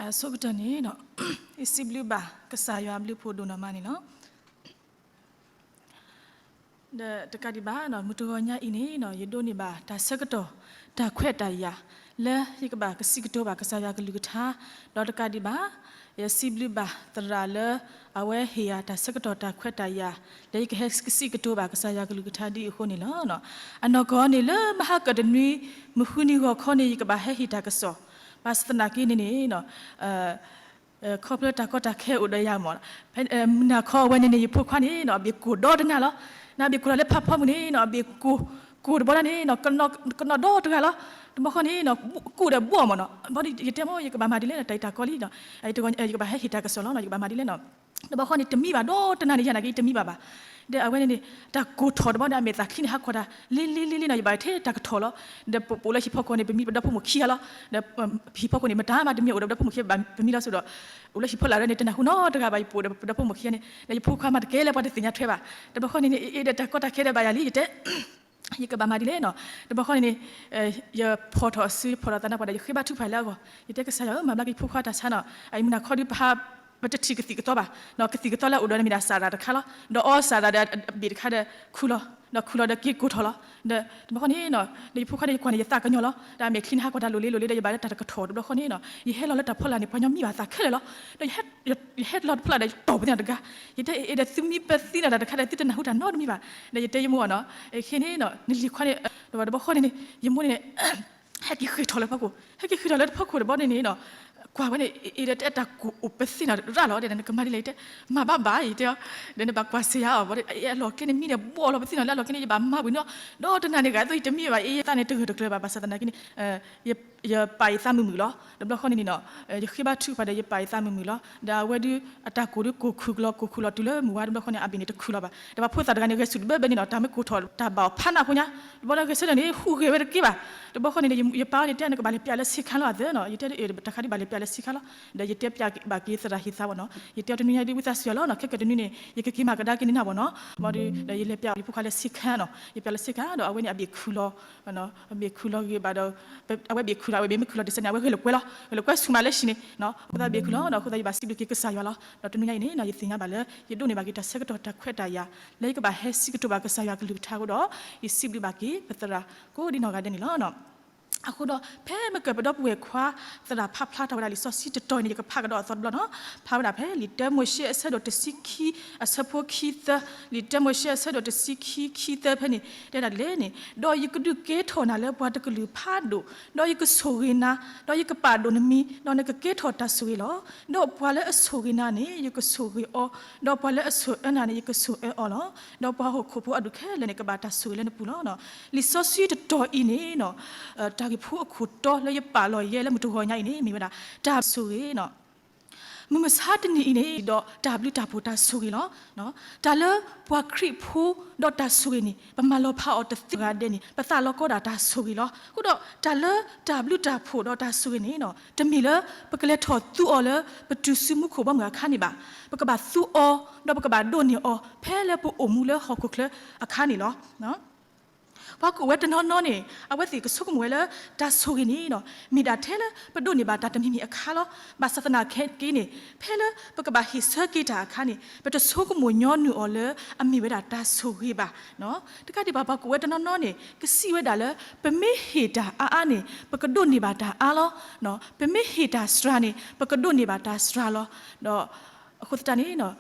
အဆိကတၢၢ်န့ၣ် ယစံးဘျုးဘၣ်ကစၢ်ယွၤအဘျုးအဖှိၣ်ဒိၣ်နီၢ်မးန့ၣ်လီၤ. ဒီးတကးဒံးဘၣ် မုၢ်တဂီၤညါအံၤန့ၣ် ယဒိးန့ၢ်ဘၣ်တၢ်ဆၢကတီၢ် တၢ်ခွဲးတၢ်ယာ် လၢယကဘၣ်ကစံးကတိၤဘၣ်ကစၢ်ယွၤကလုၢ်ကထါ, ဒီးတကးဒံးဘၣ် ယစံးဘျုးဘၣ်သရၣ်လၢ အဝဲဟ့ၣ်ယၤတၢ်ဆၢကတီၢ်တၢ်ခွဲးတၢ်ယာ် လၢယကဟဲကစံးကတိၤဘၣ်ကစၢ်ယွၤကလုၢ်ကထါဒ်အဃိန့ၣ်လီၤ. အနီၢ်ကီၢ်န့ၣ်လၢမဟါကၢၣ်တနွံ မုၢ်ဃုနံၤဂီၤခီန့ၣ် ယကဘၣ်ဟဲဟ့ၣ်တၢ်ကစီၣ်, ဘၣ်ဆၣ်သနာ်က့န့ၣ်န့ၣ် ခီဖျိတၢ်ကီတၢ်ခဲအိၣ်ဒီးယၤမး, မုၢ်နၤခီအဝဲန့ၣ်န့ၣ် ယဖိခွါန့ၣ် အဘ့ၣ်ကိၢ်ဒီတနၤလီၤ. နဘ့ၣ်ကိၢ်လီၤလၢဖးဖီမုၢ်န့ၣ် အဘ့ၣ်ကိၢ်, ကိၢ်တဘီဒၣ်န့ၣ် ကနီၣ်ဒီတဂၤလီၤ. တဘျီဃီန့ၣ် ကူၣ်ဒီးဘှီၣ်မးနီၤ, ဘၣ်ဒီးယတဲမ့ၢ် ယကဘၣ်မၤဒ်လဲၣ် တၢ်အံၤတၢ်ကီလံ, ယကဘၣ်ဟဲဟ့ၣ်တၢ်ကစီၣ်လီၤ, ယကဘၣ်မၤဒ်လဲၣ်နီၤ. တဘျီဃီန့ၣ် တမံဘၣ်ဒီတနၤန့ၣ် ယနာ်က့ တမံဘၣ်ဘၣ်. ဒီးအဝဲန့ၣ်န့ၣ် တၢ်ကိၢ်ထီၣ်တဘီန့ၣ် အမဲာ်သးချံန့ၣ် ဟးခီၣ်တၢ် လ့လ့လ့လ့နီၤ, ယဘၣ်ထဲတၢ်ကထီၣ်လီၤ. ဒီးပအိၣ်လၢဟံၣ်ဖီခိၣ်န့ၣ် ပမံပဒီဖိမိၢ်ခံဂၤလီၤ. ဒီးဟံၣ်ဖီခိၣ်န့ၣ် မတၤမးတမံ အိၣ်ဒီးပဒီဖိမိၢ်ခံဂၤဘၣ် ပမံလီၤဆိဒီး အိၣ်လၢဟံၣ်ဖီလာ်ဒီးန့ၣ် တနၢ်ဟူနီတဂၤဘၣ် ယပအိၣ်ဒီးပဒီဖိမိၢ်ခံဂၤန့ၣ်, ဒီးယဖိခွါမးတကဲလၢပှၤတသ့ၣ်ညါထွဲဘၣ်. တဘျီဃီန့ၣ်န့ၣ် အ့ၣ်ဒီးတၢ်ကီတၢ်ခဲဒီးဘၣ်ယၤလံ ယတဲ ယကဘၣ်မၤဒ်လဲၣ်နီၤ. တဘျီဃီန့ၣ်န့ၣ် ယဖီၣ်ထီၣ်အစု ယဖီၣ်ထီၣ်သးနါပှၤဒီး ယဃ့ဘါထုကဖၣ်လၢအဂီၢ်, ယတဲကစၢ်ယွၤဧၢ မၤဘျါက့ၤယဖိခွါတၢ်ဆါနီၤ. အအံၤမုၢ်နၤခီဒုး ပဟး ပတထံၣ်ကသံၣ်ကသီဘၣ်, ကသံၣ်ကသီလၢအအိၣ်ဒီးန့ၣ်မ့ၢ်ဒၣ်စးရၣ်တခါလီၤ. ဒီးအီစးရၣ်ဒီးအဘ့ၣ်တခါဒီးခူၣ်လီၤ, ဒီးခူၣ်လီၤဒီးက့ၤကိၢ်ထီၣ်လီၤ. ဒီးတဘျီဃီန့ၣ် ဒီးယဖိခွါန့ၣ် ယကွၢ်န့ၣ် ယသးကညီၤလီၤ. ဒီးအမဲာ်ချံန့ၣ် ဟးကွၢ်တၢ်လိၤလ့လိၤလ့ဒီး ယဘၣ်လၢတၢ်တကထီၣ် တဘျီဃီန့ၣ်နီၤ ယဟဲလီၤလၢတၢ်ဖီလာ်န့ၣ် ပှၤညီမံဘၣ်သးခဲလၢာ်လီၤ. ဒီး ယဟဲလီၤတဖီလာ်ဒီး ယတီၢ်ပသ့ၣ်နီၣ်တဂၤ, ယတဲအ့ၣ်ဒီးသုမံပသံနီၤတၢ်တခါဒီး သုတနၢ်ဟူတၢ်နီတမံၤဘၣ်. ဒီးယတဲယမိၢ်အီၤနီၤ, ခဲန့ၣ်နီၤ နလံၤခွါန့ၣ် တဘျီဃီန့ၣ်န့ၣ် ယမိၢ်န့ၣ် ဟဲက့ၤဃ့ၢ်ထီၣ်လၢဖီခိၣ်, ဟဲက့ၤဃ့ၢ်ထီၣ်လၢဖီခိၣ်တဘျီန့ၣ်န့ၣ်နီၤ ကွၢ်ဝဲန့ၣ် အ့ၣ်ဒီးတၢ်ကိၢ်အိၣ်ပသ့ၣ်နီၣ်ရၣ်လီၤ. ဒီးနကမၤဒ်လဲၣ် ယတဲ မၤဘၣ်ဘၣ် ယတဲအီၤ, ဒီးနဘၣ်ကွၢ်စ့ၢ်ယၤအီၤ အလီၢ်ကျဲန့ၣ် မံဒီးဘှီၣ်လီၤပသ့ၣ်နီၣ်လၢအလီၢ်ကျဲန့ၣ် ယဘၣ်မၤဝံၤနီၤ, ဒီးတနၤန့ၣ်ဂၤအသိး ယတမံဘၣ် အ့ၣ်ယသးန့ၣ် တဂၢၢ်တကျၢၤဘၣ် ဘၣ်ဆၣ်သနာ်က့န့ၣ် ယပာ်ယသးမုာ်မုာ်လီၤ. တဘျီဃီန့ၣ်န့ၣ်နီၤ ယဃ့ဘါထုကဖၣ်ဒီး ယပာ်ယသးမုာ်မုာ်လီၤ. ဒီးအဝဲဒုး အတၢ်ကိၢ်ဒုးကိၢ်ခုၣ်ကလီၤ ကိၢ်ခုၣ်လီၤတုၤလၢမုၢ်ဝါတဘျီဃီန့ၣ် အဘ့ၣ်န့ၣ်တခုၣ်လီၤဘၣ်. ဒီးပှၤဖိသၣ်တဂၤန့ၣ် ဂဲၤဆူၣ်တဘၢဘၢန့ၣ်နီၤ တၢ်မ့ၢ်ကိၢ်ထီၣ်တၢ်ဘၣ်အီၤဖးနးဖိညါ, တဘျီဒီးဂဲၤဆၢထၢၣ်န့ၣ် ဟူးဂဲၤဝဲတက့ၢ်ဘၣ်. တဘျီဃီန့ၣ် ယပၢ်န့ၣ်တဲ နကဘၣ်လဲၤပျးလၢဆ့ခါလီၤအသးနီၤ, ယတဲတၢ်ခါဒ်ဘၣ်လဲၤပျးလၢဆ့ခါလီၤ. ဒီးယတဲပျးဘၣ်က့ၤသရၣ်ဟ့ၣ်သးဘၣ်နီၤ, ယတဲအီၤတနွံညါဒ်ဝံသးစူၤလီၤနီၤ, ခဲကတနွံန့ၣ် ယကက့ၤမၤကဒါက့ၤနၤဘၣ်နီၤ, ဘၣ်ဒီး ဒီးယလဲၤပျးအီၤယဖိခွါလၢဆ့ခါနီၤ, ယပျးလၢဆ့ခါဒီး အဝဲန့ၣ်အဘ့ၣ်ခုၣ်လီၤ အဘ့ၣ်ခုၣ်လီၤဂ့ၤဘၣ်ဒီး အဝဲဘ့ၣ်ခုၣ်လီၤ အဝဲဘ့ၣ်မ့ၢ်ခုၣ်လီၤတစဲးန့ၣ် အဝဲဂဲၤလိာ်ကွဲလီၤ, ဂဲၤလိာ်ကွဲဆူၣ်မးလၢဟံၣ်န့ၣ်, အဃိသတးဘ့ၣ်ခုၣ်လီၤဒီး အဃိသတးယဘၣ်စံးဘျုးက့ၤကစၢ်ယွၤလီၤ. ဒီးတနွံညါအံၤန့ၣ် ယသ့ၣ်ညါဘၣ်လၢ ယဒိးန့ၢ်ဘၣ်က့ၤတၢ်ဆၢကတီၢ်တၢ်ခွဲးတၢ်ယာ် လၢယကဘၣ်ဟဲစံးကတိၤဘၣ်ကစၢ်ယွၤကလုၢ်ကထါအဃိဒီး ယစံးဘျုးဘၣ်က့ၤ ပသရၣ်ကိးဒ်နီၢ်ဂၤဒဲးန့ၣ်လီၤ. အဃိဒီး ဖဲမ့ၢ်ကၢၢ်ပဒီပုၢ်ဝဲၢ်ခွါ သရၣ်ဖးဖျါထီၣ်ဝဲဒၣ်လံာ်စီဆှံတတီၤအံၤန့ၣ် ယကဖးကဒီးအသီတဘျီနီၤ, ဖးဝဲဒၣ်ဖဲလံာ်တၢမိၤၡ့အဆၢဒိၣ်တဆံခံ အဆၢဖိခံသၢ, လံာ်တၢမိၤၡ့အဆၢဒိၣ်တဆံခံ ခံသၢဖဲန့ၣ် တဲဒၣ်ဒ်လဲၣ်န့ၣ်, ဒီးယကဒုးကဲထီၣ်နၤလၢပှၤတကလုာ်ဖးဒိၣ်, ဒီးယကဆိၣ်ဂ့ၤနၤ, ဒီးယကပာ်ဒိၣ်နမံၤ, ဒီးနကကဲထီၣ်တၢ်ဆိၣ်ဂ့ၤလီၤ. ဒီးပှၤလၢအဆိၣ်ဂ့ၤနၤန့ၣ် ယကဆိၣ်ဂ့ၤအီၤ, ဒီးပှၤလၢအဆိၣ်အၢနၤန့ၣ် ယကဆိၣ်အၢအီၤလီၤ. ဒီးပှၤဟီၣ်ခိၣ်ဖိအဒူၣ်ခဲလၢာ်န့ၣ် ကဘၣ်တၢ်ဆိၣ်ဂ့ၤလၢနပူၤလီၤ. လံာ်စီဆှံတတီၤအံၤန့ၣ် တၢ်ဂ့ၢ်ဖိအခိၣ်တီလၢယပာ်လီၤယဲလၢမုၢ်တဂီၤညါအံၤန့ၣ် မ့ၢ်ဝဲဒၣ် တၢ်ဆိၣ်ဂ့ၤ မုၢ်မဆါတနံၤအံၤန့ၣ်ဒီး တၢ်ဘျုးတၢ်ဖှိၣ်တၢ်ဆိၣ်ဂ့ၤလီၤ. တၢ်လၢပှၤခရံာ်ဖိဒီးတၢ်ဆိၣ်ဂ့ၤန့ၣ် ပမၤလီၤဖးအီၤတသ့နီၢ်ဂၤဒဲးန့ၣ် ပသးလီၤကီဒၣ်တၢ်ဆိၣ်ဂ့ၤလီၤ. အဃိဒီး တၢ်လၢတၢ်ဘျုးတၢ်ဖှိၣ်ဒီးတၢ်ဆိၣ်ဂ့ၤန့ၣ် တမ့ၢ်လၢပကလဲၤထီၣ်သူအီၤလၢ ပတုၤဆူမူခိၣ်ဘီမုၢ်အခါန့ၣ်ဘၣ်. ပကဘၣ်သူအီၤ ဒီးပကဘၣ်ဒိးန့ၢ်အီၤ ဖဲလၢပအိၣ်မူလၢဟီၣ်ခိၣ်ချၢအခါန့ၣ်လီၤ. ပှၤကအိၣ်ဝဲတနီၤနီၤန့ၣ် အဝဲသ့ၣ်ကဆိကမိၣ်ဝဲလၢ တၢ်ဆိၣ်ဂ့ၤန့ၣ် မ့ၢ်ဒၣ်ထဲလၢပဒိးန့ၢ်ဘၣ်တၢ်တမံၤမံၤအခါလီၤ. ဘၣ်ဆၣ်သနာ်က့န့ၣ် ဖဲလၢပကဘၣ်ဟ့ၣ်ဆၢက့ၤတၢ်အခါန့ၣ် ပတဆိကမိၣ်ညီနုၢ်အီၤလၢ အမ့ၢ်ဝဲဒၣ်တၢ်ဆိၣ်ဂ့ၤဘၣ်. တကးဒံးဘၣ် ပှၤကအိၣ်ဝဲတနီၤနီၤန့ၣ် ကစံးဝဲဒၣ်လၢ ပမ့ၢ်ဟ့ၣ်တၢ်အါအါန့ၣ် ပကဒိးန့ၢ်ဘၣ်တၢ်အါလီၤ. ပမ့ၢ်ဟ့ၣ်တၢ်စှၤန့ၣ် ပကဒိးန့ၢ်ဘၣ်တၢ်စှၤလီၤ. ဒီး အဃိသတးန့ၣ်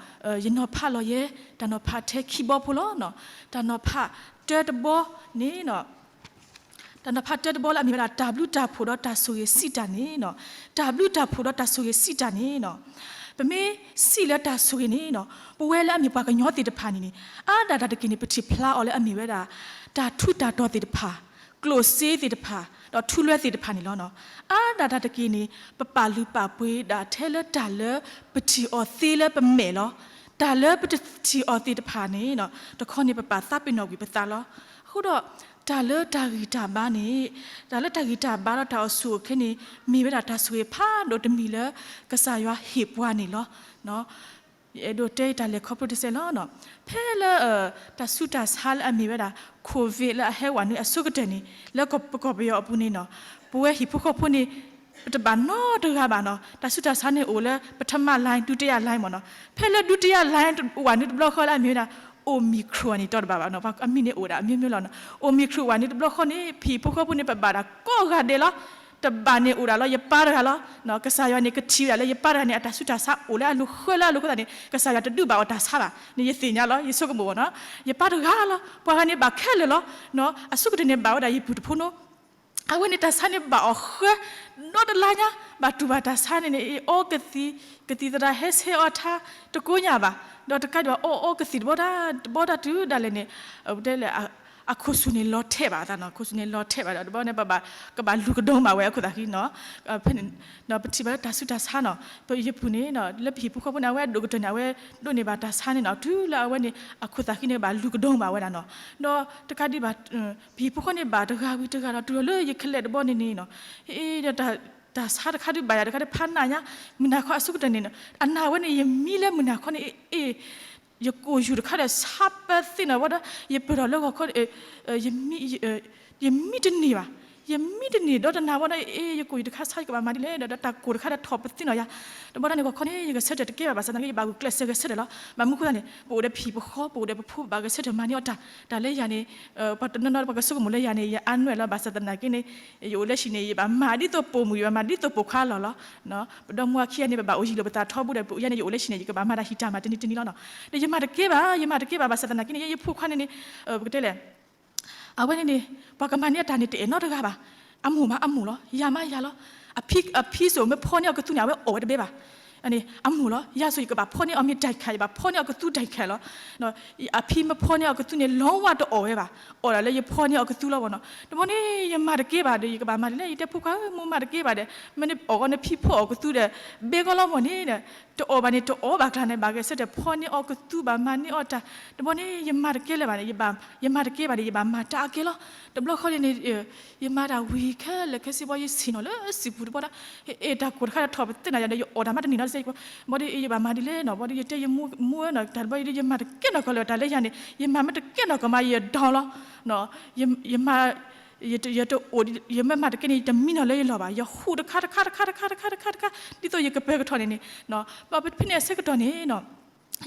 ယနီၤဖးလီၤယဲ တၢ်နီၤဖးထဲခံဘီဖိလီၤ. တၢ်နီၤဖးတၢတဘီန့ၣ် တၢ်နီၤဖးတၢတဘီလၢအမ့ၢ်ဝဲဒၣ် တၢ်ဘျုးတၢ်ဖှိၣ်ဒီးတၢ်ဆိၣ်ဂ့ၤစံးတၢ်န့ၣ် တၢ်ဘျုးတၢ်ဖှိၣ်ဒီးတၢ်ဆိၣ်ဂ့ၤစံးတၢ်န့ၣ် ပမ့ၢ်စံးလၢတၢ်ဆိၣ်ဂ့ၤန့ၣ် ပဝဲလၢအမ့ၢ်ပှၤကညီသ့ၣ်တဖၣ်န့ၣ်န့ၣ် အါဒၣ်တၢ်တက့ၢ်န့ၣ် ပထံၣ်ဖျါအီၤလၢအမ့ၢ်ဝဲဒၣ် တၢ်ထူးတၢ်တီၤသ့ၣ်တဖၣ် ကျိၣ်စ့သ့ၣ်တဖၣ် ဒီးထူလွဲသ့ၣ်တဖၣ်န့ၣ်လီၤ. အါဒၣ်တၢ်တက့ၢ်န့ၣ် ပပာ်လုၢ်ပာ်ပှ့ၤဒၣ်ထဲလၢတၢ်လၢပထံၣ်အီၤသ့လၢပမဲာ်လီၤ. တၢ်လၢပတထံၣ်အီၤသ့ၣ်တဖၣ်န့ၣ် တခီန့ၣ် ပပာ်သးပ့ၤနီၣ်ကွံာ်ပသးလီၤ. အဃိဒီး တၢ်လၢတၢ်ဂံၢ်တၢ်ဘါန့ၣ် တၢ်လၢတၢ်ဂံၢ်တၢ်ဘါဒီးတၢ်အိၣ်ဆူၣ်အိၣ်ချ့န့ၣ် မ့ၢ်ဝဲဒၣ်တၢ်ဆိၣ်ဂ့ၤဖးဒိၣ်တမံၤလၢ ကစၢ်ယွၤဟ့ၣ်ပှၤန့ၣ်လီၤ. ယအဲၣ်ဒိးတဲတၢ်လဲၤခီဖျိတစဲးလီၤ. ဖဲလၢ တၢ်ဆူးတၢ်ဆါလၢအမ့ၢ်ဝဲဒၣ် COVID လၢအဟဲဝဲန့ၣ်အဆိကတၢၢ်န့ၣ် လၢပကီၢ်ပယီၤအပူၤန့ၣ် ပဝဲဟံၣ်ဖိဃီဖိန့ၣ် ပတဘၣ်နီတဂၤဘၣ်နီၤ. တၢ်ဆူးတၢ်ဆါန့ၣ်အိၣ်လၢ ပထမ line ဒုတိယ line မ့ၢ်နီၤ. ဖဲလၢ ဒုတိယ line အိၣ်ဝဲန့ၣ်တဘျီဃီလၢအမ့ၢ်ဝဲဒၣ် Omicron န့ၣ် တီတဘၣ်ဘၣ်နီၤ. အမံၤန့ၣ်အိၣ်ဒၣ်အမျိုးမျိုးလီၤနီၤ. Omicron အိၣ်ဝဲန့ၣ်တဘျီဃီန့ၣ် ပဟံၣ်ဖိဃီဖိန့ၣ် ပဘၣ်ဒၣ်ကိးဂၤဒဲးလီၤ. တဘၣ်န့ၣ်အိၣ်ဒၣ်လီၤ ယပၢ်တဂၤလီၤ. ကစၢ်ယွၤန့ၣ် ကထံၣ်ဝဲဒၣ်လၢယပၢ်တဂၤန့ၣ် အတၢ်ဆူးတၢ်ဆါအိၣ်လၢအလိၤဃၢလၢအလိၤအဃိသတးန့ၣ် ကစၢ်ယွၤတဒုးဘၣ်အီၤတၢ်ဆါဘၣ်န့ၣ် ယသ့ၣ်ညါလီၤ ယဆိကမိၣ်ဘၣ်နီၤ. ယပၢ်တဂၤလီၤ ပှၤဂၤန့ၣ်ဘၣ်ခဲလၢာ်လီၤ. အဆိကတၢၢ်န့ၣ်ဘၣ်ဝဲဒၣ်ယပုၢ်တဖိနီၤ အဝဲန့ၣ်တၢ်ဆါန့ၣ်ဘၣ်အီၤဃၢ ဒီတလါညါ ဘၣ်တူၢ်ဘၣ်တၢ်ဆါန့ၣ်န့ၣ် အီကသံၣ် ကသံၣ်သရၣ်ဟဲဆဲးအီၤထါ တကိညၣ်ဘၣ် ဒီးတကးဒံးဘၣ် အီအီကသံၣ်တဘီတၢ် တဘီတၢ်တုၤဒၣ်လဲာ်န့ၣ် ပတဲလဲၣ် အခိၣ်ဆူၣ်န့ၣ်လီၤထဲးဘၣ်အသးနီၤ. ခိၣ်ဆူၣ်န့ၣ်လီၤထဲးဘၣ်ဒီး တဘီန့ၣ် ပဘၣ် ကဘၣ်လူၤကဒိဘၣ်ဝဲအခိၣ်သးခံနီၤ. ဖဲန့ၣ် ပထံၣ်ဘၣ်လၢတၢ်ဆူးတၢ်ဆါနီၤ ပယပုၢ်န့ၣ် လၢပဟံၣ်ဖိဃီဖိန့ၣ် အဝဲဒိၣ်ကတၢၢ်န့ၣ် အဝဲဒိးန့ၢ်ဘၣ်တၢ်ဆါန့ၣ်နီၤ တုၤလၢအဝဲန့ၣ် အခိၣ်သးခံန့ၣ် ဘၣ်လူၤကဒိဘၣ်ဝဲဒၣ်နီၤ. ဒီးတကးဒံးဘၣ် ပဟံၣ်ဖိဃီန့ၣ်ဘၣ်တဂၤဝံၤတဂၤဒီး တုၤလီၤလၢယခဲလၢာ်တဘီန့ၣ်န့ၣ်နီၤ ဒီးတၢ်ဆါတခါဒုးဘၣ်ယၤတခါဒုးဖးနးညါ မုၢ်နၤခီအဆိကတၢၢ်န့ၣ် အနၢ်ဝဲန့ၣ် ယမံလၢမုၢ်နၤခီန့ၣ် အ့ၣ် ယကိာ်ယူၢ်တခါဒီးဆါပသ့ၣ်နီၤဝဲဒီး ယပၢၢ်ထီၣ်လၢဂီၤခီ ယမံတန့ၢ်ဘၣ် ယမံတန့ၢ်ဒီးတနၢ်ဝဲဒီး အ့ၣ် ယကိာ်ယူၢ်တခါဆါ ယကဘၣ်မၤဒ်လဲၣ်ဒီး တၢ်ကိာ်တခါဒီးထီၣ်ပသ့ၣ်နီၤယၤ တဘီတၢ်န့ၣ် ဂီၤခီန့ၣ် ယဂဲၤဆၢထၢၣ်တကဲဘၣ် ဘၣ်ဆၣ်သနာ်က့ ယဘၣ်ဂုာ်ကျဲးစၢးဂဲၤဆၢထၢၣ်လီၤ. ဘၣ်မနုၤအဃိသတးန့ၣ် ပအိၣ်ဒီးပဟံၣ်ပဃီ ပအိၣ်ဒီးပဖိ ပဘၣ်ဂဲၤဆၢထၢၣ်မၤန့ၢ်အီၣ်တၢ် တၢ်လၢယၤန့ၣ် ပှၤတနီၤနီၤ ပှၤကဆိကမိၣ်လၢယၤန့ၣ် ယအါနွဲၣ်လီၤ ဘၣ်ဆၣ်သနာ်က့န့ၣ် ယအိၣ်လၢဟံၣ်န့ၣ် ယဘၣ်မၤဒ်သိးပိာ်မုၣ် ယဘၣ်မၤဒ်သိးပိာ်ခွါလီၤလီၤ. ပဒီမါဝၤခံဂၤန့ၣ် ပဘၣ်အိၣ်ယံၤလိာ်ပသးထီဘိဒီး ပယၤန့ၣ် ယအိၣ်လၢဟံၣ်န့ၣ် ယကဘၣ်မၤတၢ်ဟံၣ်တၢ်မၤတနံၤတနံၤလီၤနီၤ. ဒီးယမၤတကဲဘၣ် ယမၤတကဲဘၣ် ဘၣ်ဆၣ်သနာ်က့န့ၣ် ယဖိခွါန့ၣ်န့ၣ် ပကတဲလဲၣ် အဝဲန့ၣ်န့ၣ် ပှၤကမၤန့ၢ်အတၢ်န့ၣ် တအဲၣ်နီတဂၤဘၣ်. အမိၢ်မးအမိၢ်လီၤ ယၤမးယၤလီၤ. အဖံ အဖံစိၣ်မ့ၢ်ဖီန့ၢ်အီၤကသူန့ၣ် အဝဲအိၣ်ဝဲတဘဲဘၣ်. အန့ၣ် အမိၢ်လီၤ ယၤစိၣ် ယကဘၣ်ဖီန့ၢ်အီၤမ့ၢ်တၢ်ခါ ယဘၣ်ဖီန့ၢ်အီၤကသူတၢ်ခါလီၤ. အဖံမ့ၢ်ဖီန့ၢ်အီၤကသူန့ၣ် လီၤဝါတအိၣ်ဝဲဘၣ်. အိၣ်ဒၣ်လၢယဖီန့ၢ်အီၤကသူလီၤဘၣ်နီၤ. တဘီန့ၣ် ယမၤတကဲဘၣ်ဒီး ယကဘၣ်မၤဒ်လဲၣ် ယတဲဖိခွါဧၢ မိၢ်မၤတကဲဘၣ်ဒီး မ့ၢ်နအီၣ်ဂီၢ်နဖံဖီအီၣ်ကသူဒီး ဘဲဂီၢ်လီၤမ့ၢ်န့ၣ် တအီၣ်ဘၣ်န့ၣ် တအီၣ်ဘၣ်ကျါန့ၣ် ဘၣ်ဂဲၤဆၢထၢၣ်ဖီန့ၢ်အီၤကသူ ဘၣ်မၤန့ၢ်အီၤတၢ် တဘီန့ၣ် ယမၤတကဲလၢၤဘၣ်န့ၣ် ယမၤတကဲဘၣ်န့ၣ် ယဘၣ်မၤတၢ်အကဲလီၤ. တဘျီဃီန့ၣ်န့ၣ် ယမၤတၢ်ဝံၤခဲလၢာ်ခဲဆ့ဘီ ယဆ့ၣ်နီၤလၢစံာ်ပူၤတဘီဒီး အ့ၣ် တၢ်ကိၢ်တခါဒီးထီၣ်ပသ့ၣ်နီၤယၤဒီး ယအီၣ်တၢ်မးတန့ၢ်နီတစဲး ဘီဒီး ယဘၣ်မၤဒ်လဲၣ်နီၤ ဘီဒီး ယတဲယမိၢ်ဧၢနီၤ တၢ်တဘီအံၤဒီး ယမၤတကဲနီၢ်ကီၢ်လၢၤ တၢ်လၢယၤန့ၣ် ယမၤမ့ၢ်တကဲနီၢ်ကီၢ်မး ယဒိလီၤ ယမၤ ယတအိၣ် ယမ့ၢ်မၤတကဲန့ၣ် ယတမံနီၤလၢယလီၢ်ဘၣ် ယဟူးတခါတခါတခါတခါတခါတခါတခါ ဒ်သိးယကပၢၤကထီၣ်န့ၣ်န့ၣ် ဘၣ်ဖဲန့ၣ်အဆၢကတီၢ်န့ၣ်နီၤ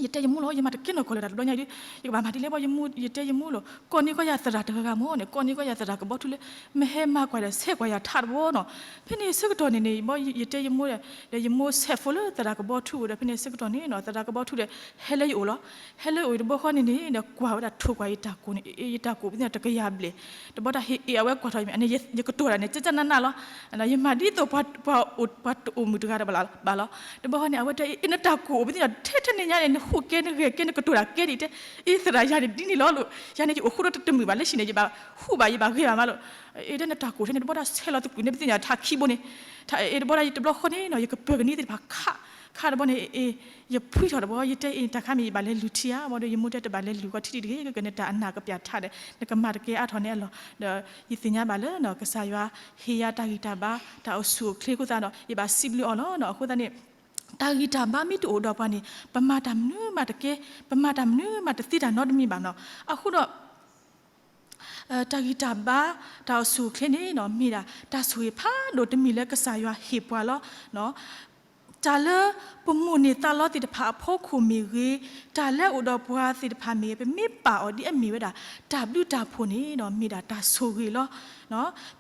ယတဲယမိၢ်လီၤ ယမၤတကဲနီၢ်ကီၢ်လၢၤတၢ်တဘျီညါဒီး ယကဘၣ်မၤဒ်လဲၣ်ဘီ ယမိၢ် ယတဲယမိၢ်လီၤ ကိးန့ၢ်ကီးယၤသရၣ်တဂၤဂၤမ့ၢ်န့ၣ် ကိးန့ၢ်ကီးယၤသရၣ်ကဘီထူလၢ မ့ၢ်ဟဲမၤကွၢ်ဒီးဆဲးကွၢ်ယၤထးတဘီနီၤ ဖဲန့ၣ်အဆၢကတီၢ်န့ၣ်န့ၣ် ဘီ ယတဲယမိၢ်ဒီး ယမိၢ်ဆဲးဖိလၢသရၣ်ကဘီထူအိၣ်ဒီး ဖဲန့ၣ်အဆၢကတီၢ်န့ၣ်နီၤ သရၣ်ကဘီထူဒီး ဟဲလၢယအိၣ်လီၤ ဟဲလၢယအိၣ်တဘျီဃီန့ၣ်န့ၣ် ကွၢ်ဝဲဒၣ်ထိၣ်ကွၢ်ယတၢ်ကိၢ်န့ၣ် အ့ၣ် ယတၢ်ကိၢ်ပသ့ၣ်ညါတကယၤဘျဲၣ် တဘီတၢ်ဟ့ၣ်အ့ၣ်အဝဲကွၢ်ထီၣ်ယမ့ၢ် အန့ၣ် ယကတိၤတၢ်န့ၣ် ကကနၣ်နၣ်လီၤ ယမၤဒ်သိးပှၤ ပှၤတအိၣ်မုာ်တဂၤဒီးဘၣ်လီၤ တဘျီဃီန့ၣ် အဝဲတဲ အ့ၣ် နတၢ်ကိၢ်အိၣ်ပသ့ၣ်ညါ ထဲထဲန့ၣ်ညါန့ၣ် နဟူးကဲ နဂဲၤကဲ နကတိၤတၢ်ကဲဒ်အံၤတဲ အ့ၣ် သရၣ်ယၤန့ၣ်ဒ်န့ၣ်လီၤလိၤ ယၤန့ၣ် ယအိၣ်ဃိဒီးတမုာ်ဘၣ် လၢဟံၣ်န့ၣ် ယဘၣ်ဟူးဘၣ် ယဘၣ်ဂ့ၤဘၣ်မးလိၤ အ့ၣ် တဲနတၢ်ကိၢ်ထဲန့ၣ် တဘီတၢ်ဆဲးလီၤသကုၤန့ၣ် ပသ့ၣ်ညါထးခံဘိန့ၣ် အ့ၣ် တဘီတၢ် တဘျီဃီန့ၣ်နီၤ ယကပၢၤကနံၤသ့ၣ်တဖၣ်ခး ခးတဘီန့ၣ် အ့ၣ် ယဖှံထီၣ်တဘီ ယတဲအ့ၣ် တၢ်ခါမ့ၢ်ယဘၣ်လဲၤလုၢ်ထံဧါ ဘီဒီး ယမိၢ်တဲတဘၣ်လဲၤလုၢ်ကီးထံဒံးတဂ့ၤ ကကဲနတၢ်အနၢ်ကပျၢ်ထးဒီး နကမၤတကဲအါထီၣ်န့ၣ်အလီၢ် ဒီးယသ့ၣ်ညါဘၣ်လၢ ကစၢ်ယွၤဟ့ၣ်ယၤတၢ်ဂံၢ်တၢ်ဘါ တၢ်အိၣ်ဆူၣ်အိၣ်ချ့အဃိသတးဒီး ယဘၣ်စံးဘျုးအီၤလီၤ. အဃိသတးန့ၣ် တၢ်ဂံၢ်တၢ်ဘါမ့ၢ်တအိၣ်ဒီးပှၤန့ၣ် ပမၤတၢ်မနုၤမးတကဲ ပမၤတၢ်မနုၤမးတသ့တၢ်နီတမံၤဘၣ်နီၤ. အဃိဒီး တၢ်ဂံၢ်တၢ်ဘါ တၢ်အိၣ်ဆူၣ်အိၣ်ချ့န့ၣ် မ့ၢ်ဒၣ်တၢ်ဆိၣ်ဂ့ၤဖးဒိၣ်တမံၤလၢကစၢ်ယွၤဟ့ၣ်ပှၤလီၤ. တၢ်လၢပမိၢ်န့ၢ်သးလီသ့ၣ်တဖၣ်အဖီခိၣ်မ့ၢ်ဂ့ၤ, တၢ်လၢအိၣ်ဒီးပှၤသ့ၣ်တဖၣ်မ့ၢ်ဂ့ၤ, ပမ့ၢ်ပာ်အီၤဒ်အမ့ၢ်ဝဲဒၣ် တၢ်ဘျုးတၢ်ဖှိၣ်န့ၣ် မ့ၢ်ဒၣ်တၢ်ဆိၣ်ဂ့ၤလီၤ.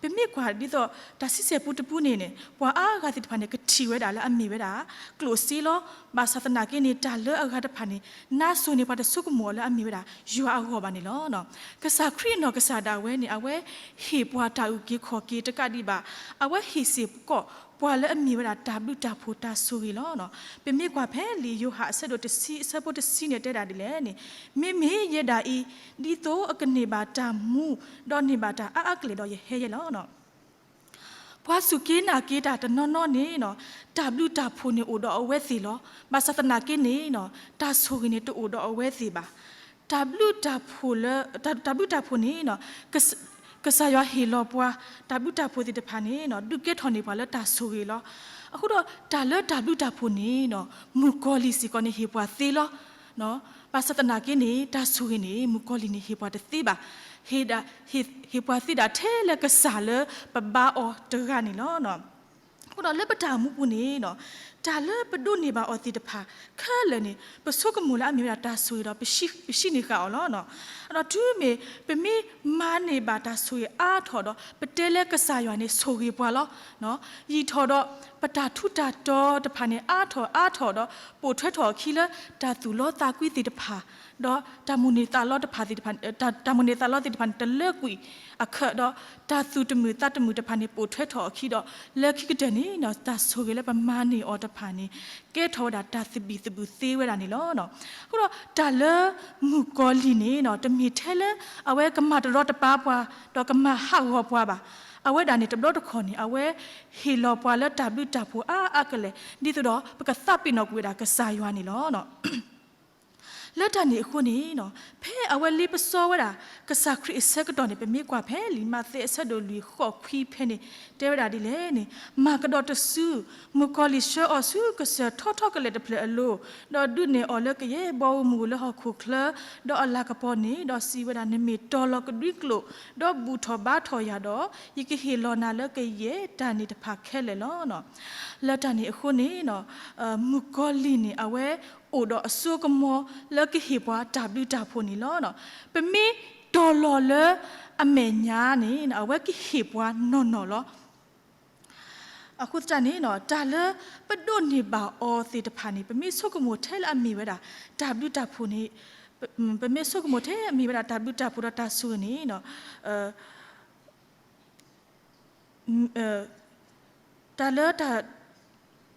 ပမ့ၢ်ကွၢ်ဒ်သိး တၢ်ဆံဆဲၣ်ပူတပူန့ၣ်န့ၣ် ပှၤအါဂၤသ့ၣ်တဖၣ်န့ၣ် ကထံၣ်ဝဲဒၣ်လၢအမ့ၢ်ဝဲဒၣ် ကျိၣ်စ့လီၤ. ဘၣ်ဆၣ်သနာ်က့န့ၣ် တၢ်လၢအဂၤတဖၣ်န့ၣ် နါစိၤန့ၣ် ပှၤတဆိကမိၣ်အီၤလၢအမ့ၢ်ဝဲဒၣ် ယွၤအဂီၢ်ဘၣ်န့ၣ်လီၤ. ကစၢ်ခရံာ်အနီၢ်ကစၢ်ဒၣ်ဝဲန့ၣ် အဝဲဟ့ၣ်ပှၤတၢ်အုၣ်က့ၤခီၣ်က့ၤတကးဒံးဘၣ် အဝဲဟ့ၣ်စ့ၢ်ကီးပှၤလၢအမ့ၢ်ဝဲဒၣ်တၢ်ဘျုးတၢ်ဖှိၣ်တၢ်ဆိၣ်ဂ့ၤလီၤ. ပမ့ၢ်ကွၢ်ဖဲလံာ်ယိၤဟၣ်အဆၢဒိၣ်တဆံ အဆၢဖိတဆံန့ၣ်တဲဒၣ်ဒ်လဲၣ်န့ၣ်, မ့မ့ၢ်ယဲဒၣ်အံၤ ဒ်သိးအကန့ၢ်ဘၣ်တၢ်မူ ဒီးန့ၢ်ဘၣ်တၢ်အါအါကလဲာ်ဒီးယဟဲယဲလီၤ. ပှၤစူၢ်က့ၤနာ်က့ၤတၢ်တနီၤနီၤန့ၣ် တၢ်ဘျုးတၢ်ဖှိၣ်န့ၣ်အိၣ်ဒီးအဝဲသ့ၣ်လီၤ. ဘၣ်ဆၣ်သနာ်က့န့ၣ် တၢ်ဆိၣ်ဂ့ၤန့ၣ်တအိၣ်ဒီးအဝဲသ့ၣ်ဘၣ်. တၢ်ဘျုးတၢ်ဖှိၣ်လၢ တၢ် တၢ်ဘျုးတၢ်ဖှိၣ်န့ၣ် ကစၢ်ယွၤဟ့ၣ်လီၤပှၤ တၢ်ဘျုးတၢ်ဖှိၣ်သ့ၣ်တဖၣ်န့ၣ် ဒုးကဲထီၣ်န့ၢ်ပှၤလၢတၢ်ဆိၣ်ဂ့ၤလီၤ. အဃိဒီးတၢ်လၢတၢ်ဘျုးတၢ်ဖှိၣ်န့ၣ် မုၣ်ကီၤလံၢ်စ့ၢ်ကီးန့ၣ်ဟ့ၣ်ပှၤသ့လီၤ. ဘၣ်ဆၣ်သနာ်က့န့ၣ် တၢ်ဆိၣ်ဂ့ၤန့ၣ် မုၣ်ကီၤလံၢ်န့ၣ်ဟ့ၣ်ပှၤတသ့ဘၣ်. ဟ့ၣ်ဒၣ် ဟ့ၣ် ဟ့ၣ်ပှၤသ့ဒၣ်ထဲလၢကစၢ်လၢပဘါအီၤတဂၤန့ၣ်လီၤ. အဃိဒီးလၢပတၢ်အိၣ်မူပူၤန့ၣ် တၢ်လၢပဒိးန့ၢ်ဘၣ်အီၤသ့ၣ်တဖၣ်ခဲလၢာ်န့ၣ် ပဆိကမိၣ်လၢအမ့ၢ်ဝဲဒၣ်တၢ်ဆိၣ်ဂ့ၤဒီး ပ ပဟံးန့ၢ်ဃာ်အီၤလီၤ. ဒီးတုၤမ့ၢ်ပမ့ၢ်မၤန့ၢ်ဘၣ်တၢ်ဆိၣ်ဂ့ၤအါထီၣ်ဒီး ပတဲလၢကစၢ်ယွၤန့ၣ်ဆိၣ်ဂ့ၤပှၤလီၤ. ယံာ်ထီၣ်ဒီး ပတၢ်ထူးတၢ်တီၤတဖၣ်န့ၣ် အါထီၣ်အါထီၣ်ဒီး ပိာ်ထွဲထီၣ်အခံလၢတၢ်သူၣ်လီသးကွံသ့ၣ်တဖၣ် ဒီးတၢ်မိၣ်န့ၢ်သးလီတဖၣ်သ့ၣ်တဖၣ် တၢ်မိၣ်န့ၢ်သးလီသ့ၣ်တဖၣ်န့ၣ် တလၢကွံာ်အခၢးဒီး တၢ်သူၣ်တမုာ်သးတမုာ်တဖၣ်န့ၣ် ပိာ်ထွဲထီၣ်အခံဒီး လၢခံကတၢၢ်န့ၣ် တၢ်ဆိၣ်ဂ့ၤလၢပမၤန့ၢ်အီၤတဖၣ်န့ၣ် ကဲထီၣ်ဝဲဒၣ်တၢ်သဘံၣ်သဘုၣ်သ့ဝဲဒၣ်န့ၣ်လီၤ. အဃိဒီးတၢ်လၢမုၣ်ကီၤလံၢ်န့ၣ် တမ့ၢ်ထဲလၢအဝဲကမၤတရီတပါပှၤ ဒီးကမၤဟးဂီၤပှၤဘၣ်. အဝဲဒၣ်န့ၣ် တဘျီတခီၣ်န့ၣ် အဝဲဟ့ၣ်လီၤပှၤလၢတၢ်ဘျုးတၢ်ဖှိၣ်အါအါကလဲာ် ဒ်သိးဒီးပကသးပ့ၤနီၣ်ကွံာ်ဝဲဒၣ်ကစၢ်ယွၤန့ၣ်လီၤ. လၢတၢ်န့ၣ်အဃိန့ၣ် ဖဲအဝဲလ့ပစီဝဲဒၣ် ကစၢ်ခရံာ်အဆၢကတီၢ်န့ၣ် ပမ့ၢ်ကွၢ်ဖဲလံာ်မးသဲအဆၢဒိၣ်လွံၢ်ဃိးခွံဖဲန့ၣ် တဲဝဲဒၣ်ဒ်လဲၣ်န့ၣ် မၤကဒီးတစု, မုၣ်ကီၤလံၢ်ဆှၢအီၤဆူကစၢၢ်ထီထီကလဲာ်တဖျၢၣ်အလိၤ, ဒီးဒုးနဲၣ်အီၤလၢကယဲၢ်ဘီဧိၤမုၢ်ဧိၤလၢဟီၣ်ခိၣ်ချၢ, ဒီးအလၤကပီၤန့ၣ်, ဒီးစံးဝဲဒၣ် နမ့ၢ်တီၤလီၤကဒွံကျိာ်, ဒီးဘူၣ်ထီၣ်ဘါထီၣ်ယၤဒီး, ယကဟ့ၣ်လီၤနၤလၢကယဲၢ်တၢ်န့ၣ်တဖၣ်ခဲလၢာ်လီၤ. လၢတၢ်န့ၣ်အဃိန့ၣ် မုၣ်ကီၤလံၢ်န့ၣ် အဝဲအိၣ်ဒီးအစိကမီၤလၢကဟ့ၣ်ပှၤတၢ်ဘျုးတၢ်ဖှိၣ်န့ၣ်လီၤ. ပမ့ၢ်တီၤလီၤလၢအမဲာ်ညါန့ၣ် အဝဲကဟ့ၣ်ပှၤနီၢ်နီၢ်လီၤ. အဃိသတးန့ၣ် တၢ်လၢပဒိးန့ၢ်ဘၣ်အီၤသ့ၣ်တဖၣ်န့ၣ် ပမ့ၢ်ဆိကမိၣ်ထဲလၢအမ့ၢ်ဝဲဒၣ် တၢ်ဘျုးတၢ်ဖှိၣ်န့ၣ်, ပမ့ၢ်ဆိကမိၣ်ထဲအမ့ၢ်ဝဲဒၣ်တၢ်ဘျုးတၢ်ဖှိၣ်ဒီးတၢ်ဆိၣ်ဂ့ၤန့ၣ် တၢ်လၢ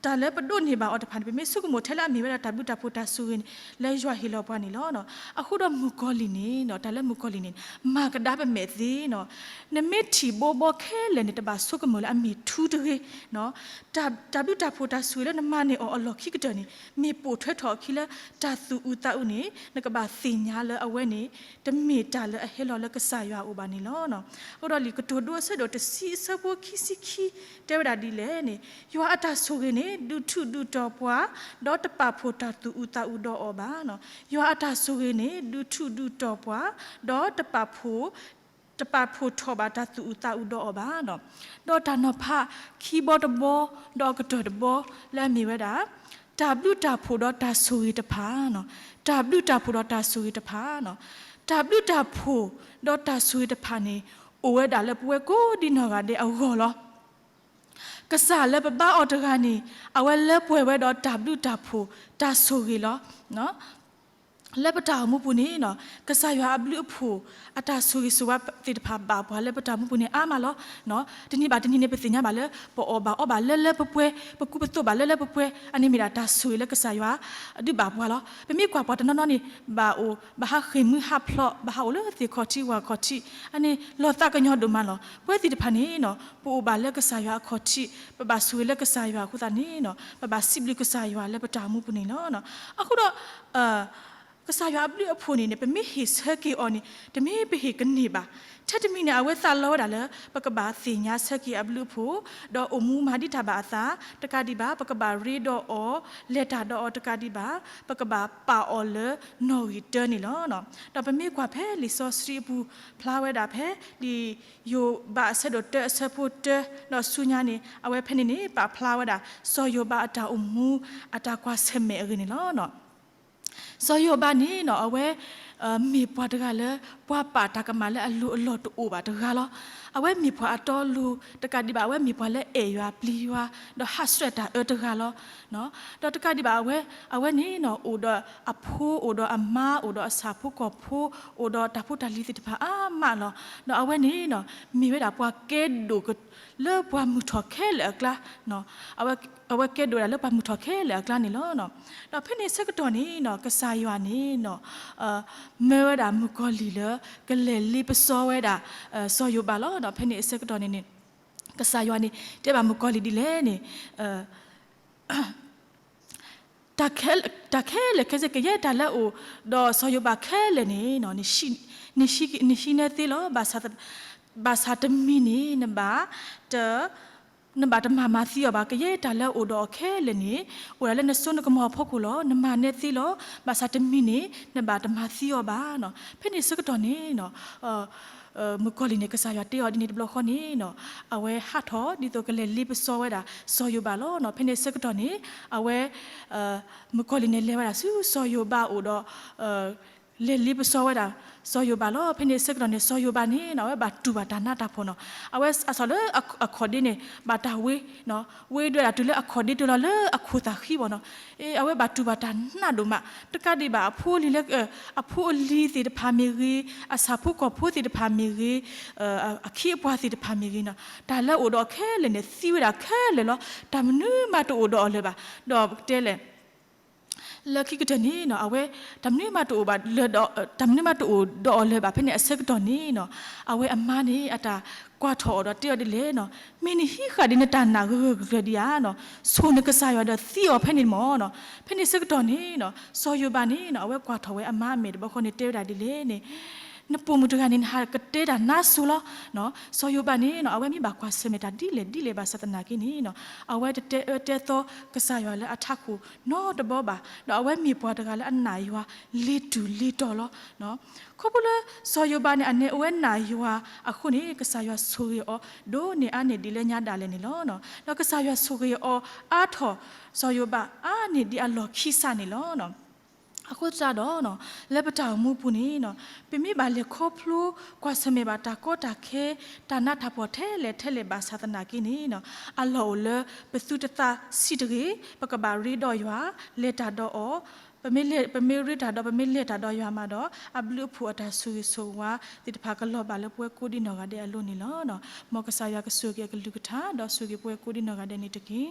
တၢ်လၢပဒိးန့ၢ်ဘၣ်အီၤတဖၣ်န့ၣ် ပမ့ၢ်ဆိကမိၣ်ထဲလၢအမ့ၢ်ဝဲဒၣ်တၢ်ဘျုးတၢ်ဖှိၣ်တၢ်ဆိၣ်ဂ့ၤန့ၣ် လၢယွၤဟ့ၣ်လီၤပှၤန့ၣ်လီၤ. အဃိဒီးမုၣ်ကီၤလံၢ်န့ၣ် တၢ်လၢမုၣ်ကီၤလံၢ်န့ၣ် မၤကဒါပမဲာ်သ့, နမ့ၢ်ထံၣ်ဘိဘီခဲလၢာ်န့ၣ် တဘၣ်ဆိကမိၣ်လၢအမ့ၢ်ထူတဂ့ၤ, တၢ်ဘျုးတၢ်ဖှိၣ်တၢ်ဆိၣ်ဂ့ၤလၢနမၤန့ၢ်အီၤအလီၢ်ခံကတၢၢ်န့ၣ် မ့ၢ်ပိာ်ထွဲထီၣ်အခံလၢတၢ်သူၣ်အုးသးအုးန့ၣ် နကဘၣ်သ့ၣ်ညါလၢအဝဲန့ၣ် တမ့ၢ်တၢ်လၢအဟဲလီၤလၢကစၢ်ယွၤအအိၣ်ဘၣ်န့ၣ်လီၤ. အဃိဒီးလံာ်ကတိၤဒိအဆၢဒိၣ်တဆံအဆၢဖိခံဆံခံ တဲဝဲဒၣ်ဒ်လဲၣ်န့ၣ်, ယွၤအတၢ်ဆိၣ်ဂ့ၤန့ၣ် ဒုးထူးဒုးတီၤပှၤ, ဒီးတပာ်ဖှိၣ်တၢ်သူၣ်အုးသးအုးဒီးအီၤဘၣ်. ယွၤအတၢ်ဆိၣ်ဂ့ၤန့ၣ် ဒုးထူးဒုးတီၤပှၤ, ဒီးတပာ်ဖှိၣ် တပာ်ဖှိၣ်ထီၣ်ဘၣ်တၢ်သူၣ်အုးသးအုးဒီးအီၤဘၣ်. ဒီးတၢ်နီၤဖးခံဘီတဘီ, ဒီးအကတၢၢ်တဘီ လၢအမ့ၢ်ဝဲဒၣ် တၢ်ဘျုးတၢ်ဖှိၣ်ဒီးတၢ်ဆိၣ်ဂ့ၤတဖၣ်, တၢ်ဘျုးတၢ်ဖှိၣ်ဒီးတၢ်ဆိၣ်ဂ့ၤတဖၣ်, တၢ်ဘျုးတၢ်ဖှိၣ်ဒီးတၢ်ဆိၣ်ဂ့ၤတဖၣ်န့ၣ် အိၣ်ဝဲဒၣ်လၢပဝဲကိးဒံနီၢ်ဂၤဒဲးအဂီၢ်လီၤ. ကစၢ်လၢပဘါအီၤတဂၤန့ၣ် အဝဲလၢပှဲၤဝဲဒီးတၢ်ဘျုးတၢ်ဖှိၣ်တၢ်ဆိၣ်ဂ့ၤလီၤ. လၢပတၢ်အိၣ်မူပူၤန့ၣ် ကစၢ်ယွၤအဘျုးအဖှိၣ် အတၢ်ဆိၣ်ဂ့ၤဆိၣ်ဝါသ့ၣ်တဖၣ်ဘၣ်ပှၤလၢပတၢ်အိၣ်မူပူၤန့ၣ်အါမးလီၤ. တနံၤဘၣ်တနံၤန့ၣ် ပသ့ၣ်ညါဘၣ်လၢ ပအီၣ်ဘၣ်အီဘၣ်လၢလၢပှဲၤပှဲၤ, ပကူပသိးဘၣ်လၢလၢပှဲၤပှဲၤ, အန့ၣ်မ့ၢ်ဒၣ်တၢ်ဆိၣ်ဂ့ၤလၢကစၢ်ယွၤ ဒုးဘၣ်ပှၤလီၤ. ပမ့ၢ်ကွၢ်ပှၤတနီၤနီၤန့ၣ် ဘၣ်အိၣ် ဘၣ်ဟးဃ့ၢ်မုၢ်ဟးဖျိး, ဘၣ်ဟးအိၣ်လၢသ့ၣ်ခီၣ်ထံးဝၣ်ခီၣ်ထံး, အန့ၣ်လီၤသးကညီၤဒိၣ်မးလီၤ. ပဝဲသ့ၣ်တဖၣ်န့ၣ် ပအိၣ်ဘၣ်လၢကစၢ်ယွၤအခီၣ်ထံး, ပဘၣ်ဆိၣ်ဂ့ၤလၢကစၢ်ယွၤအဃိသတးန့ၣ် ပဘၣ်စံးဘျုးကစၢ်ယွၤလၢပတၢ်အိၣ်မူပူၤန့ၣ်လီၤ. အဃိဒီး ကစၢ်ယွၤအဘျုးအဖှိၣ်န့ၣ်န့ၣ် ပမ့ၢ်ဟ့ၣ်ဆၢက့ၤအီၤန့ၣ် တမ့ၢ်ပဟ့ၣ်ကန့ၢ်ဘၣ်. ထဲတမံၤန့ၣ် အဝဲသးလီဝဲဒၣ်လၢ ပကဘၣ်သ့ၣ်ညါဆၢက့ၤအဘျုးအဖှိၣ်, ဒီးအိၣ်မူမၤဒံးတၢ်ဘၣ်အသးတကးဒံးဘၣ်, ပကဘၣ်ရ့ဒီးအီၤ, လဲၤတၢ်ဒီးအီၤတကးဒံးဘၣ်, ပကဘၣ်ပာ်အီၤလၢနီၣ်ဂံၢ်တၢန့ၣ်လီၤ. ဒီးပမ့ၢ်ကွၢ်ဖဲလံာ်စီဆှံအပူၤ ဖျါဝဲဒၣ်ဖဲ လံာ်ယိၤဘးအဆၢဒိၣ်တၢအဆၢဖိတၢ ဒီးဆူညါန့ၣ် အဝဲဖဲန့ၣ်န့ၣ် ပာ်ဖျါဝဲဒၣ် စီၤယိၤဘးအတၢ်အိၣ်မူ အတၢ်ကွၢ်ဆၢၣ်မဲာ်အဂ့ၢ်န့ၣ်လီၤ. စီၤယိၤဘးန့ၣ် အဝဲ မ့ၢ်ပှၤတဂၤလၢ ပှၤပာ်တၢ်ကမၣ်လၢအလိၤအလီၢ်တအိၣ်ဘၣ်တဂၤလီၤ. အဝဲမ့ၢ်ပှၤအတီအလိၤတကးဒံးဘၣ်, အဝဲမ့ၢ်ပှၤလၢအဲၣ်ယွၤပျံၤယွၤ ဒီးဟးဆှဲးတၢ်အၢတဂၤလီၤ. ဒီးတကးဒံးဘၣ် အဝဲ အဝဲန့ၣ် အိၣ်ဒီးအဖိ အိၣ်ဒီးအမါ အိၣ်ဒီးအဆၣ်ဖိကီၢ်ဖိ အိၣ်ဒီးတၢ်ဖိတၢ်လံၤသ့ၣ်တဖၣ်အါမးလီၤ. ဒီးအဝဲန့ၣ် မ့ၢ်ဝဲဒၣ်ပှၤကဲဒိၣ် လၢပှၤမုၢ်ထီၣ်ခဲလၢာ်အကျါ အဝဲကဲဒိၣ်ဝဲဒၣ်လၢပှၤမုၢ်ထီၣ်ခဲလၢာ်အကျါန့ၣ်လီၤ. ဒီးဖဲန့ၣ်အဆၢကတီၢ်န့ၣ် ကစၢ်ယွၤန့ၣ် မၢဝဲဒၣ်မုၣ်ကီၤလံၢ်လၢ ကလဲၤလ့ပစီဝဲဒၣ် စီၤယိၤဘးလီၤ. ဒီးဖဲန့ၣ်အဆၢကတီၢ်န့ၣ်န့ၣ် ကစၢ်ယွၤန့ၣ် တဲဘၣ်မုၣ်ကီၤလံၢ်ဒ်လဲၣ်န့ၣ် တၢ်ခဲလၢာ်ခဲဆ့ ကယဲၢ်တၢ်လၢအအိၣ်ဒီးစီၤယိၤဘးခဲလၢာ်န့ၣ် နဟံးနဲသ့လီၤ. ဘၣ်ဆၣ်တမံၤန့ၣ် နဘၣ်တ နဘၣ်တမၤမၤသံအီၤဘၣ်. ကယဲၢ်တၢ်လၢအအိၣ်ဒီးအီၤခဲလၢာ်န့ၣ် အိၣ်ဒၣ်လၢနစိနကမီၤအဖီခိၣ်လီၤ. နမၤနဲသ့လီၤ. ဘၣ်ဆၣ်တမံၤန့ၣ် နဘၣ်တမၤသံအီၤဘၣ်. ဖဲန့ၣ်အဆၢကတီၢ်န့ၣ် မုၣ် မုၣ်ကီၤလံၢ်န့ၣ် ကစၢ်ယွၤတဲအီၤဒ်န့ၣ်တဘျီဃီန့ၣ်နီၤ, အဝဲဟးထီၣ်ဒ်သိးကလဲၤလ့ပစီဝဲဒၣ်စီၤယိၤဘးလီၤနီၤ. ဖဲန့ၣ်အဆၢကတီၢ်န့ၣ် အဝဲ မုၣ်ကီၤလံၢ်န့ၣ်လဲၤဝဲဒၣ်ဆူစီၤယိၤဘးအအိၣ်ဒီး လဲၤလ့ပစီဝဲဒၣ် စီၤယိၤဘးလီၤ. ဖဲန့ၣ်အဆၢကတီၢ်န့ၣ် စီၤယိၤဘးန့ၣ်နီၤ အဝဲဘၣ်တူၢ်ဘၣ်တၢ်နးတၢ်ဖှီၣ်နီၤ. အဝဲအဆီၣ်လၢအခီၣ်ဒ့န့ၣ် ဘၣ်တၢ်ဝ့ ဝ့ဒၣ်တုၤလၢအခီၣ်ဒ့တုၤလီၤလၢအခိၣ်သၣ်ဃံဘၣ်နီၤ. အဝဲဘၣ်တူၢ်ဘၣ်တၢ်နးဒိၣ်မး တကးဒံးဘၣ် အဖိအလံၤလၢ အဖိအလံၤသ့ၣ်တဖၣ်မ့ၢ်ဂ့ၤ, အဆၣ်ဖိကီၢ်ဖိသ့ၣ်တဖၣ်မ့ၢ်ဂ့ၤ, အခ့အပှၤသ့ၣ်တဖၣ်မ့ၢ်ဂ့ၤနီၤ, တၢ်လၢအအိၣ်ဒီးအီၤခဲလၢာ်န့ၣ် သံဝဲဒၣ်ခဲလၢာ်လီၤ. တၢ်မနုၤမးတအိၣ်ဒီးအီၤလၢၤဘၣ်. ဒီးပကတဲလဲၣ် လၢခံကတၢၢ်န့ၣ်နီၤ အဝဲ တၢ်မနုၤမးတအိၣ်ဘၣ်လၢ တၢ်မနုၤမးတအိၣ်ဒီးအီၤလၢၤဘၣ် ဖဲန့ၣ်အဆၢကတီၢ်န့ၣ်နီၤ အဝဲအမါန့ၣ် အတၢ်ကွၢ်ထီၣ်အီၤဒီးတဲအီၤဒ်လဲၣ်နီၤ, မ့ၢ်နဟံးဃာ်ဒ်နတၢ်နာ်ဂၢၢ်ဂၢၢ်ကျၢၤဒံးဧါနီၤ, ဆိၣ်နကစၢ်ယွၤဒီးသံအီၤဖဲန့ၣ်မ့ၢ်နီၤ. ဖဲန့ၣ်အဆၢကတီၢ်န့ၣ်နီၤ စီၤယိၤဘးန့ၣ်နီၤ အဝဲကွၢ်ထီၣ်ဝဲအမါအမဲာ်တဘျီဃီန့ၣ် တဲဝဲဒၣ်ဒ်လဲၣ်န့ၣ် နပိာ်မုၣ်တဂၤန့ၣ် နဟးကတဲတၢ်နါစိၤလီၤ. စီၤယိၤဘးန့ၣ်နီၤ အဝဲမ့ၢ်ဘၣ်ကွၢ်ဆၢၣ်မဲာ်တၢ်ဒ်လဲၣ်ဒ်လဲၣ်ဘၣ်ဆၣ်သနာ်က့န့ၣ်နီၤ အဝဲတတဲအၢတဲသီကစၢ်ယွၤလၢအထးခိၣ်နီတဘီဘၣ်, ဒီးအဝဲမ့ၢ်ပှၤတဂၤလၢအနာ်ယွၤလ့ၤတူာ်လ့ၤတီၤလီၤ. ခီဖျိလၢစီၤယိၤဘးန့ၣ် အနဲၣ်အိၣ်ဝဲနာ်ယွၤအဃိန့ၣ် ကစၢ်ယွၤဆိၣ်ဂ့ၤအီၤ ဒိၣ်န့ၢ်အါန့ၢ်ဒ်လၢညါဒၣ်လဲာ်န့ၣ်လီၤ. ဒီးကစၢ်ယွၤဆိၣ်ဂ့ၤအီၤအါထီၣ်စီၤယိၤဘးအါန့ၢ်ဒ်အလီၢ်ခံစးန့ၣ်လီၤ. အဃိသတးဒီး လၢပတၢ်အိၣ်မူပူၤန့ၣ် ပမ့ၢ်ဘၣ်လဲၤခီဖျိကွၢ်ဆၢၣ်မဲာ်ဘၣ်တၢ်ကီတၢ်ခဲ တၢ်နးတၢ်ဖှီၣ်ထဲလဲၣ်ထဲလဲၣ်ဘၣ်ဆၣ်သနာ်က့န့ၣ် အလီၢ်အိၣ်လၢပသုတသးဆံးတဂ့ၤ, ပကဘၣ်ရ့ဒီးယွၤ, လဲၤတၢ်ဒီးအီၤ, ပမ့ၢ်ရ့တၢ်ဒီး ပမ့ၢ်လဲၤတၢ်ဒီးယွၤမးဒီး အဘျုးအဖှိၣ်အတၢ်ဆိၣ်ဂ့ၤဆိၣ်ဝါသ့ၣ်တဖၣ်ကလီၤဘၣ်လၢပဝဲကိးဒံနီၢ်ဂၤဒဲးအလိၤန့ၣ်လီၤ. မ်ကစၢ်ယွၤကဆိၣ်ဂ့ၤအကလုၢ်ကထါ ဒီးဆိၣ်ဂ့ၤပဝဲကိးဒံနီၢ်ဂၤဒဲးန့ၣ်တက့ၢ်.